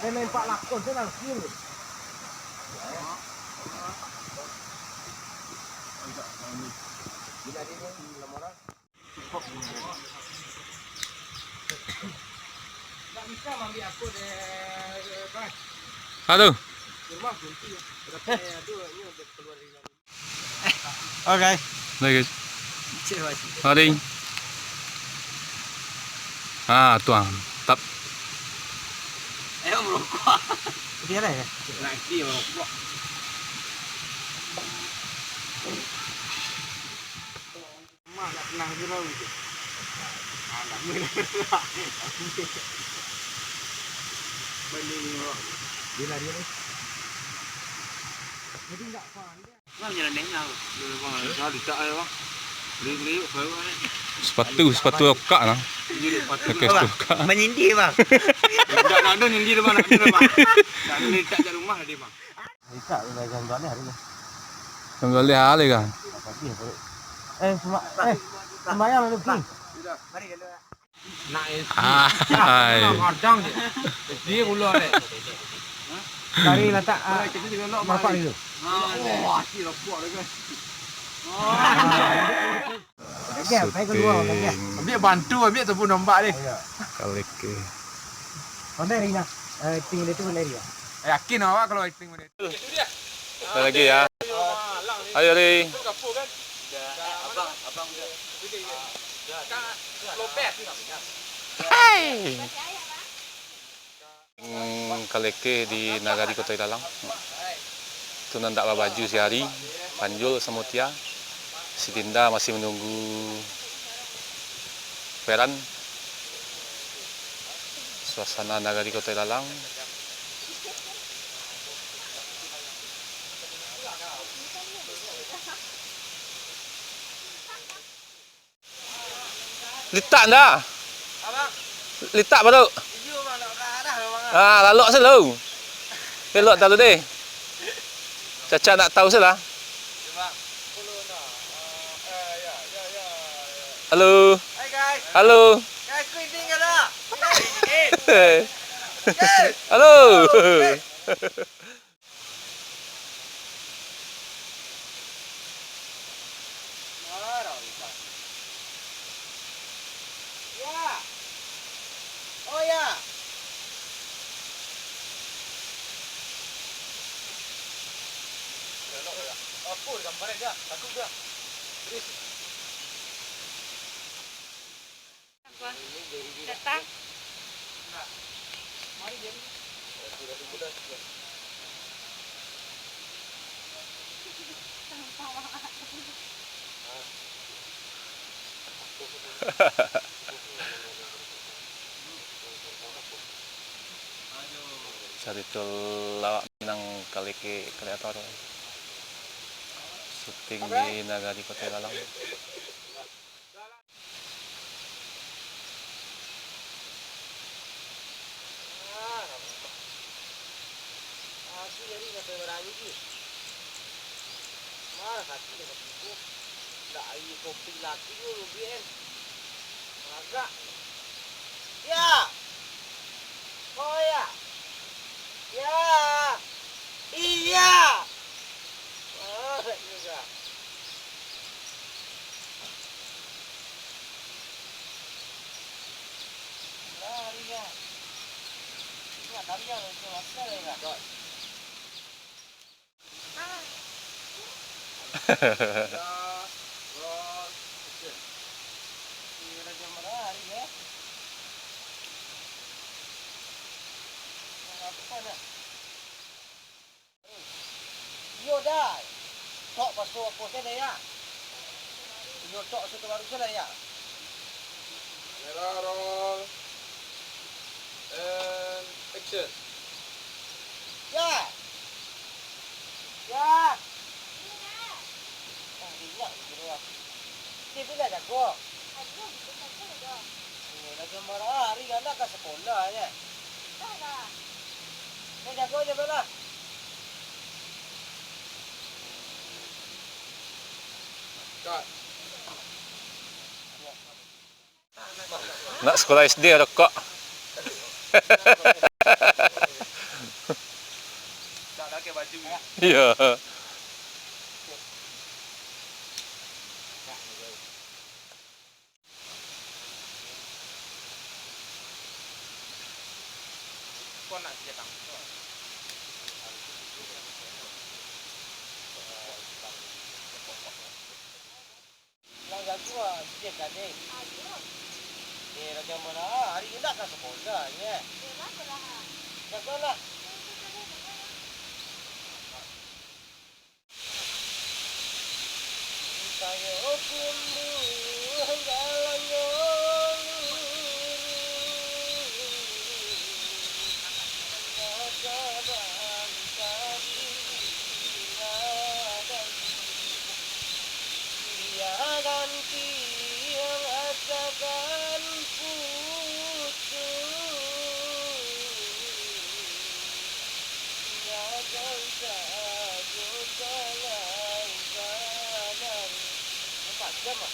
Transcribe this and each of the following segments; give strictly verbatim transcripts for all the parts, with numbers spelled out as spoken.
Main empat lakon tu langsung. Bila dia ni, lama orang. Aduh. Oke. Oke. Mari. Ah, tuang. Tap. Ayo merokok. Dia lah ya. Nanti merokok. Mak nak pernah surau gitu. Ah, tak boleh. Balik ni, bro. Dia lari ni. Jadi enggak faham dia. Bang, jalan nengah, bang. Dia, bang, saya dicak aja, bang. Beli, beli, baru ni. Sepatu, sepatu lokak lah. Ini dia sepatu. Pakai sepatu lokak. Menyindir, bang. Enggak, nak ada nyindir dia, bang. Nak ada, bang. Nak ada letak kat rumah dia, bang. Letak dalam gambar ni hari ni. Gambar ni hari kan? Pagi apa tu? Eh, sema-, eh, sembahyang dulu, King. Mari dulu. Nak S D. Ah, hai. Kadang je. S D pula dek. Dari latak, ah, bapak dulu. Oh, asyik lapak dia kan. Oke, saya kedua, oke. Ambil bantu, ambil sapu nombak ni. Kaleke. Pandai Rina. Eh, acting dia tu pandai Rina. Eh, yakin awak kalau acting benda tu. Ada lagi ya. Ayo, Ri. Hai. Hmm, kaleke di nagari Koto Ilalang. Tu nan dak babaju sihari, Panjul samo Tia. Si Dinda masih menunggu Feran. Suasana nagari Koto Ilalang. Litak nda? Litak baru. Ah, lalok se lo. Belok talu deh. Caca nak tahu se lah. Halo. Halo. Halo. Apa? Datang. Carito lawak Minang kaleke kreator. Syuting di Nagari Koto Ilalang. Ya. Oh, ya. Ya. Iya. Oh, juga. Iyo, dai. Tok paso apo se, dai, ya? Inyo tok paso tu baru se, dai, ya? Kamera roll. And action. Ya. Ya. Ah, inyo gitu, ya. Dia bilang jago. Eh, lah gambar hari kan dak ka sekolah je. Dah lah. Ni jago je, Bella. Cut. Nak sekolah S D ada kok. Iyo. Lah jago ah, sikit tadi. Eh, Raja Mara, hari indak ka sakolah, ye. Jago lah. Sayo kumbuah jalannyo lurus, masa bangsa di ladang. Iyo ganti nan asakan putuih, iyo kan sajo salah sadar. Nampak jam, ah?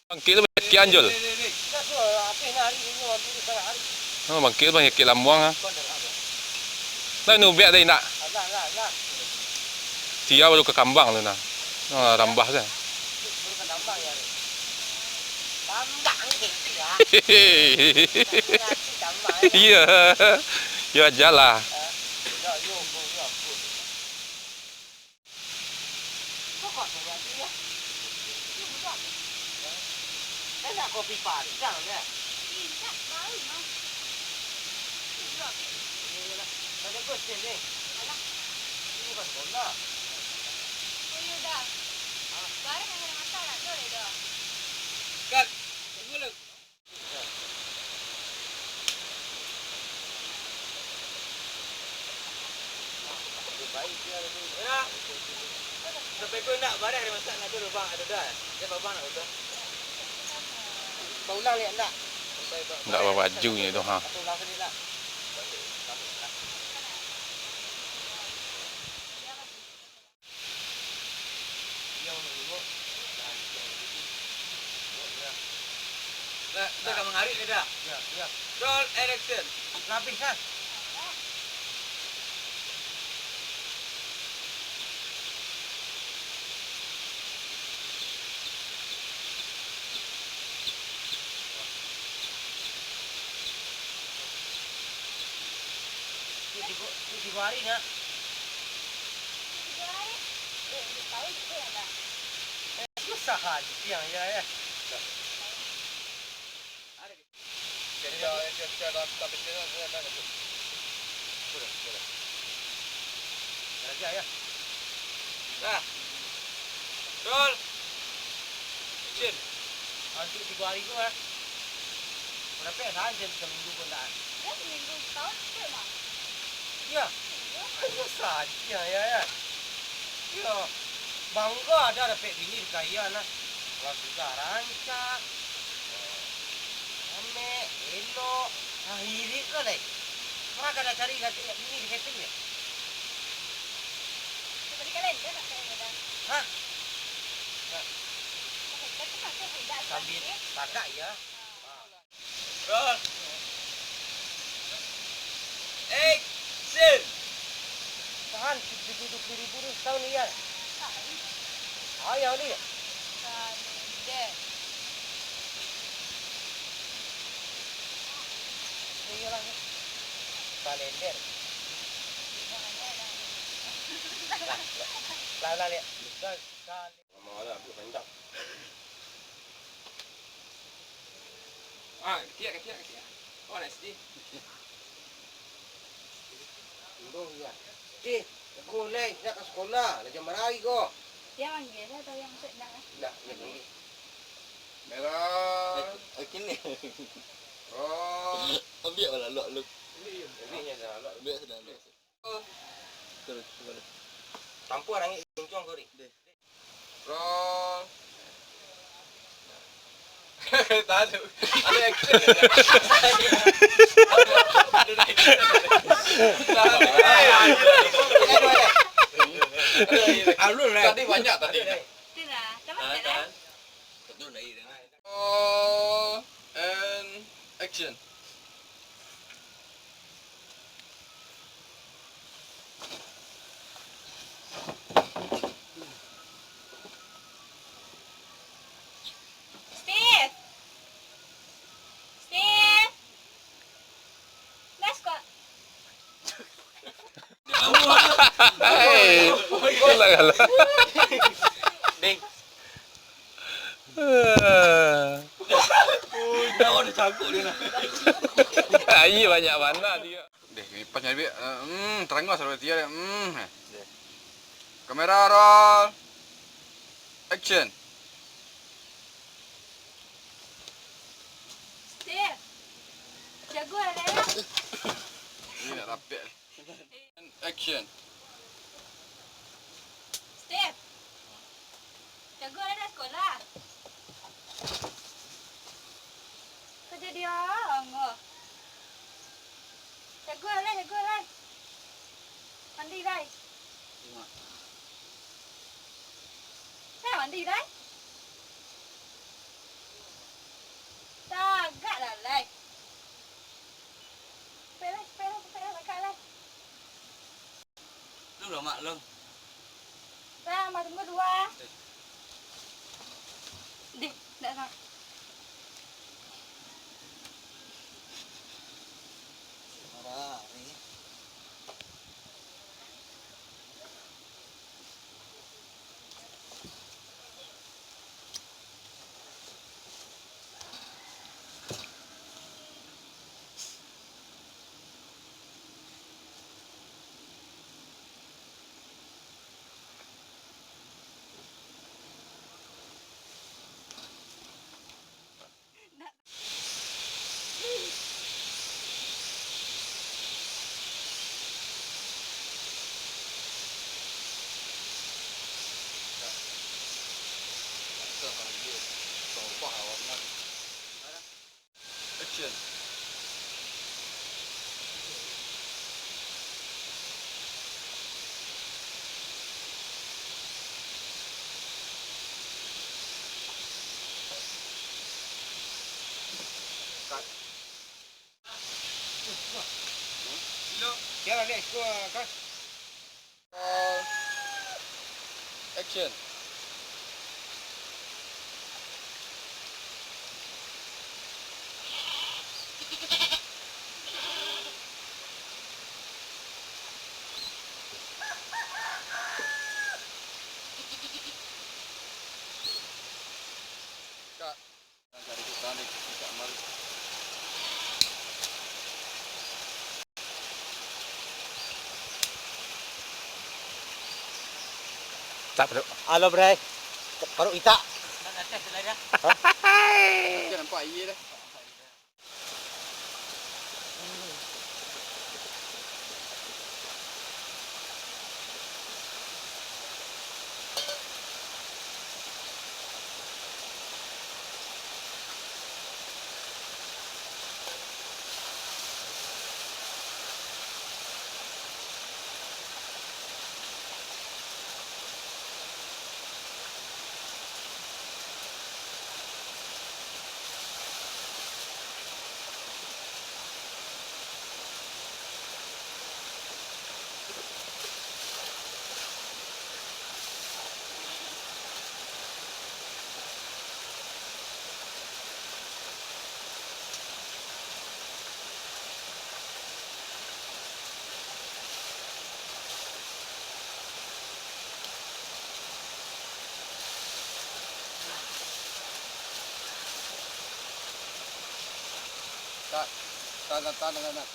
Bangkek tu banyak kian, Jul. Oh, bangkek tu banyak kian lamuang, ah. Nah, nubiak tadi nak. Sia baru ka kambang tu nah. Oh, rambah tu. Iyo. Yo aja lah. Kok kosong lagi ya? Ini budak. Enak kopi padang ya? Indak, bau, Mas. Ini budak. Ini lah. Ada bos ni. Alah. Ini bukan sekolah. Oh, iya dah. Barang yang ada masalah tu, dah. Kak, tunggu lah. Sampai ko indak bareh dimasak, nak tu lubang ado dah. Dia babang nak betul. Kau ulang lihat nak. Ndak babaju nyo tu, ha. Aku ulang tadi nak. Lah, dah ka mangaruik dah. Roll and action. Lah, habis lah. Tigo, tigo hari nyo. Tigo hari? Eh, duo taun juo lah. Eh, susah aja siang ya, ya. Dah. Roll. Action. Antuak tigo hari ko, ah. Barapek tahan saminggu ko ndak? Iyo, saminggu, sataun, cukuik mah. Iyo. Iyo. Iyo sajo, yo, yo. Iyo. Bangga ado dapek bini di kaian, nah. Kalau sudah rancak, ramek, elok, nah, irik lo deh. Pernah kada cari laki bini di kepeng deh? Bali kalender lah kayaknya dah. Hah? Kalender tu masih muda. Sambil tagak ya. Roll. Action. Tahan, tujuh puluh ribu tu setahun iya. Ayah ni. Kalender. Iyalah. Kalender. Lah, lah, lah, lihat. Bukan. Lama lah, aku panjang. Ah, kecil, kecil, kecil. Oh, nak sedih. Imbau iya. Eh, aku lai nak ka sekolah, lah jam bara ko. Dia manggil lah, atau yang masuk nak? Nak, nak manggil. Merah. Oke ni. Oh. Ambil lah, lok, lok. Biasa dah, biasa. Terus, terus. Tampua rangik guncuang kau, Rik. Roll. Tahan tu. Ada action. Ada action. Tahan tu. Alun lah. Tadi banyak tadi. Itulah. Tahan, tahan. Betul lagi. Roll and action. Steve! Steve! Let's go. Hei, galak-galak. Ding. Aia banyak bana dia. Deh, kipas nyabik. Hmm, terangah suara dia. Hmm. Kamera roll. Action. Steve. Jago lah, Dara. Ini nak rapek. Action. Steve. Jago lah, nak sekolah. Kau jadi angah. Jago lah, jago lah. Mandi, Rai. Mak. Rai, mandi, Rai. Tagak lah, Lai. Capek, Lai, capek, Lai, capek, Lai, tagak, Lai. Lu lah, Mak, lu. Rai, Mak, tunggu dua. Eh. Deh, dak, Mak. Marah ni. Action. Cut. Siap, Alex. Go, cut. Action. Cut. Tak perlu. Alo, Bray. Paruk itak. Nampak aia dah. Tak, tak, tak, tak, tak, tak.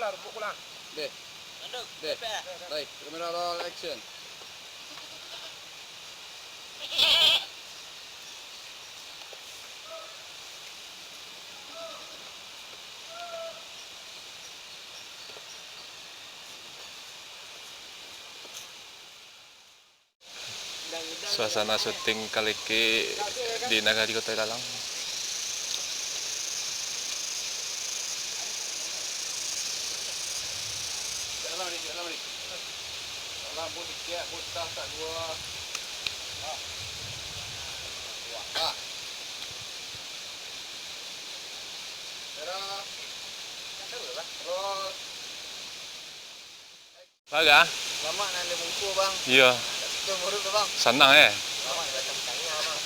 Deh. Deh. Baik, kamera roll, action. Suasana syuting Kaleke di Nagari Koto Ilalang. Baga. Lamak nan limungku, Bang. Iyo. Tapi tu buruk tu, Bang. Sanang, eh? Lamak datang tanya, Bang.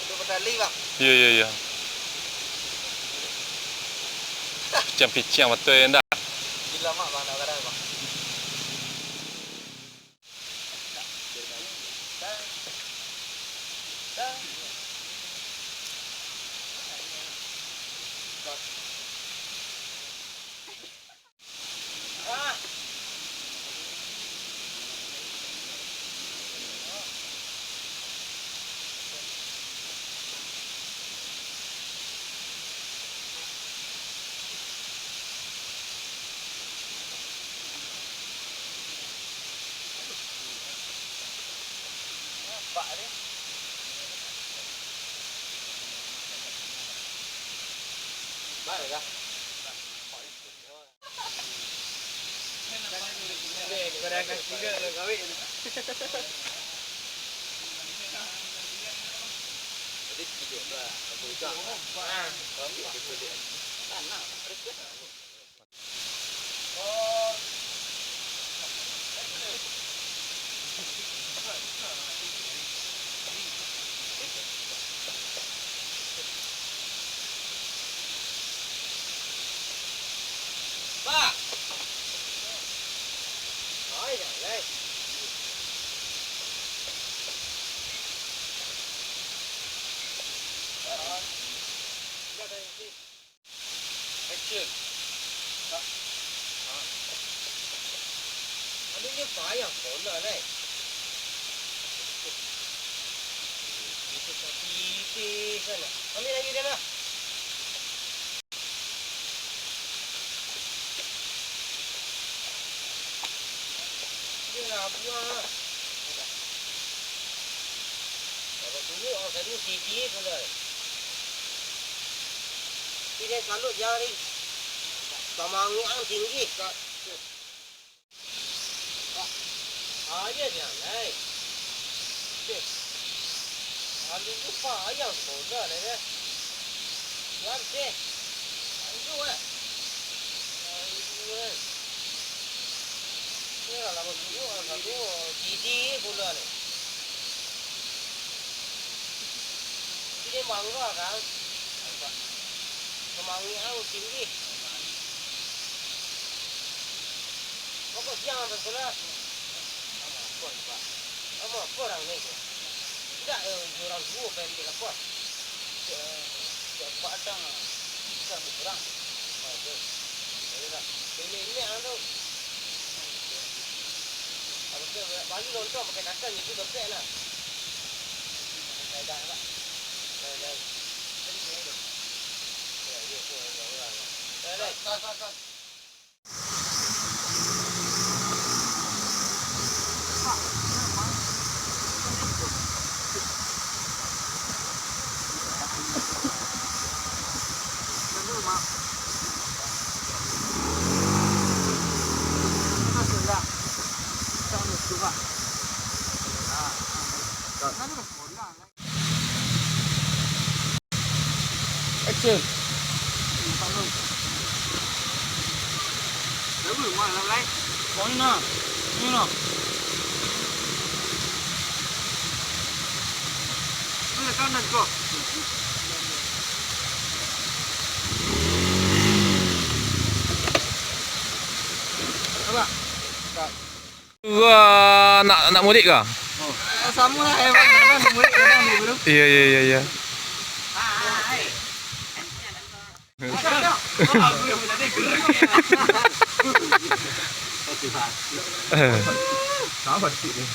Itu pedali, Bang. Iyo, iyo, iyo. Piciang-piciang batul, ya, ndak? Gila, Mak, Bang, nak barang, Bang. Action. Anu nyo payah bola, lai. Itu sapi itu sana. Ambil lagi dia lah. Dia lah buang lah. Kalau dulu orang tadi C D pula. Tapi dia salut jari. Pamanguang tinggi. Aja dia, lai. Cek. Ambil tu payah bola, lai, dah. Tuan, cek. Lanjut, eh. Lanjut, eh. Ni lah, lama dulu, orang satu, Didi bola ni. Ini mangga, kan? Kemangi ang tinggi. Pokok siang sampai sekolah. Sama apa, Pak? Sama apa orang ni? Tidak, eh, orang tua pendek apa? Cek, cek Pak Adang, bisa berperang. Oh, tu. Jadi lah. Pendek-pendek ang tu. Apa tu, bali lontong pakai takkan, itu dompet lah. Lain dah, Pak. Lain, lain. Jadi, lain. Ya, ya, tu, orang, orang, orang. Lain, lain. Sat, sat, sat. Action. Kau ni nah. Ni nah. Ni dah kau nak kau. Apa? Gua nak, nak mudik kah? Oh, samo lah, hewan, hewan, mudik, hewan, bro. Iya, iya, iya, iya. Sama dikit ni.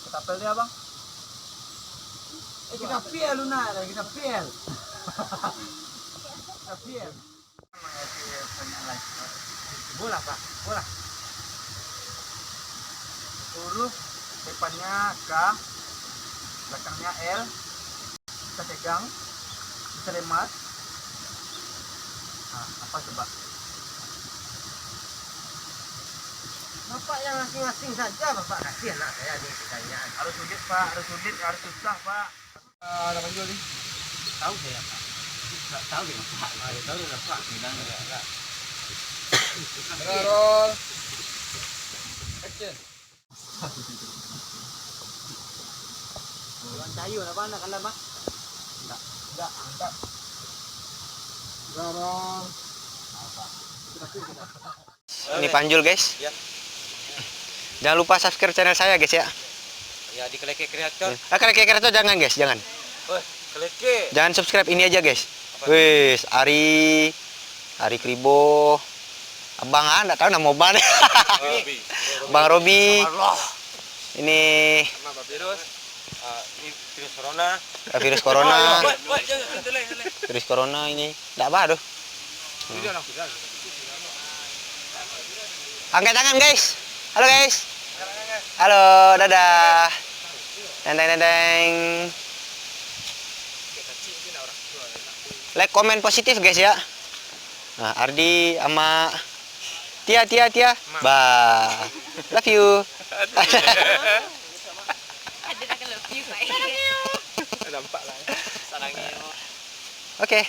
Ketapel dia, Bang. Eh, kita pil lu nak, kita pil. Kita pil. Bola, Pak. Bola. Huruf depannya K, belakangnya L, kita pegang, kita lemas. Nah, apa coba? Bapak yang asing-asing saja, Bapak kasih anak saya ni pertanyaan. Harus sulit, Pak. Harus sulit, harus susah, Pak. Ah, ada Manjul ni. Tahu saya, Pak. Tak tahu dia, Pak. Ah, dia tahu dia, Pak. Dia bilang dia, Pak. Kamera roll. Action. Orang cayu lah, Bang, nak kandang, Bang. Enggak. Enggak, enggak. Kamera roll. Apa? Ini Panjul, guys. Ya. Jangan lupa subscribe channel saya, guys, ya. Ya, di Kelekek Kreator. Ah, Kelekek Kreator jangan, guys, jangan. Oh, Kelekek. Jangan subscribe, ini aja, guys. Apa? Wis, Ari, Ari Kribo. Abang, ah, ndak tahu nama abang. Robi. Bang Robi. Allah. Ini Sama Bapak Virus. Ah, ini virus corona. Ah, virus corona. Wah, wah, jangan, jangan, jangan, jangan. Virus corona ini. Ndak apa doh. Angkat tangan, guys. Halo, guys. Halo, dadah. Deng, deng, deng, deng. Like, komen positif, guys, ya. Nah, Ardi sama Tia, Tia, Tia. Bah. Love you. Ada nak love you, Pak. Nampak lah. Sarangnya. Oke.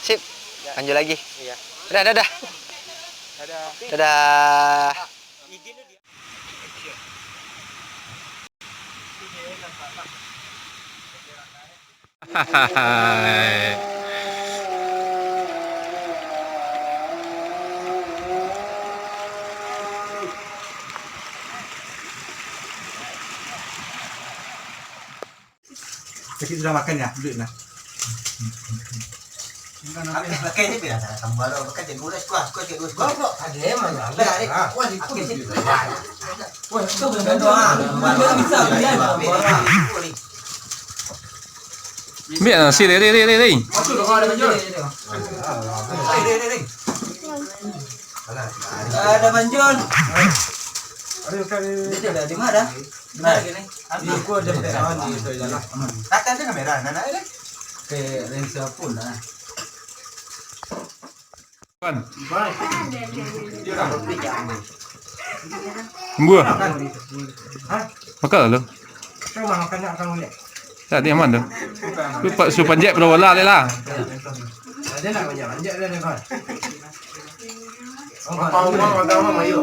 Sip. Ya. Lanjut lagi. Iya. Dadah, dadah. Dadah. Dadah. Sakit sudah makan ya, duit nah. Pakai je biasa sambal tu, pakai je gula, kuah, kuah, kuah, kuah. Kok ada emang ada? Ada, ada. Ah, wah, itu dia. Wah, itu bukan doang. Bukan bisa, bukan. Ambil nasi, Ri, Ri, Ri, Ri. Masuk dong, ada baju. Ri, Ri, Ri. Ada Manjun. Aduh, kan. Dia dah di mana? Di mana gini? Aku ada pesan di itu jalan. Kata aja kamera, anak-anak ada. Ke lensa pun lah. Pan. Buah. Hah? Makan lah lu. Kau mah makan nak kamu ni. Tak, dia aman tu. Lu pak, suruh panjat pula bola dia lah. Ada nak panjat, panjat dia, dia, kawan. Oh, kawan. Kawan, kawan, kawan, ayo.